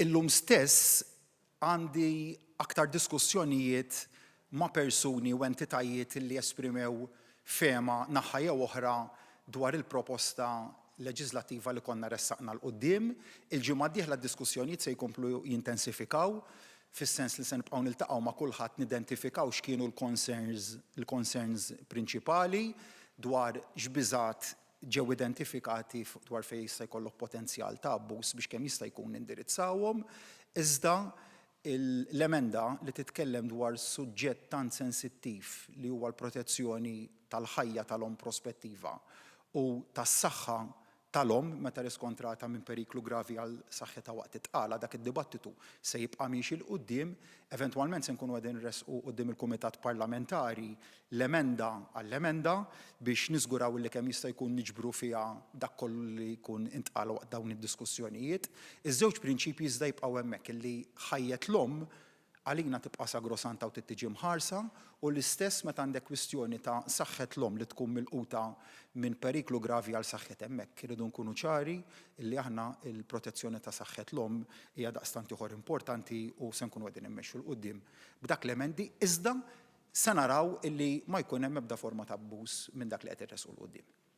Illum stess għandi aktar diskussjonijiet ma' persuni u entitajiet li esprimew fehma naħa jew oħra dwar il-proposta leġiżlattiva li konna ressaqna 'l quddiem. Il-ġimgħa d-dieħla d-diskussjonijiet se jkomplu jintensifikaw fis-sens li se nibqgħu niltaqgħu ma' kulħadd nidentifikaw x'kienu l-concerns il-concerns prinċipali dwar x'biżgħat ġew identifikati dwar fejn jista' jkollok potenzjal ta' abbuż biex kemm jista' jkun nindirizzawhom. Iżda l-emenda li titkellem dwar suġġett tant sensittiv li huwa l-protezzjoni tal-ħajja tal-omm prospettiva u tas-saħħa tal-omm meta riskontrata minn periklu gravi għal saħħitha waqt it-tqala, dak id-dibattitu se jibqa' miexi 'l quddiem. Eventwalment se nkunu qegħdin nressqu quddiem il-Kumitat Parlamentari l-emenda għall-emenda biex niżguraw li kemm jista' jkun niġbru fiha dak kollu li jkun intqal waqt dawn id-diskussjonijiet. Iż-żewġ prinċipji iżda jibqgħu hemmhekk, illi ħajjet l-omm għalina tibqa' sagrosanta u trid tiġi mħarsa u l-istess meta għandek kwistjoni ta' saħħet l-omm li tkun milquta minn periklu gravi għal saħħitha hemmhekk irridu nkunu ċari illi aħna l-protezzjoni ta' saħħet l-omm hija daqstant ieħor importanti u se nkunu qegħdin immexxu 'l quddiem b'dak l-emendi iżda se naraw illi ma jkun hemm ebda forma ta' abbuż minn dak li qed irressqu 'l quddiem.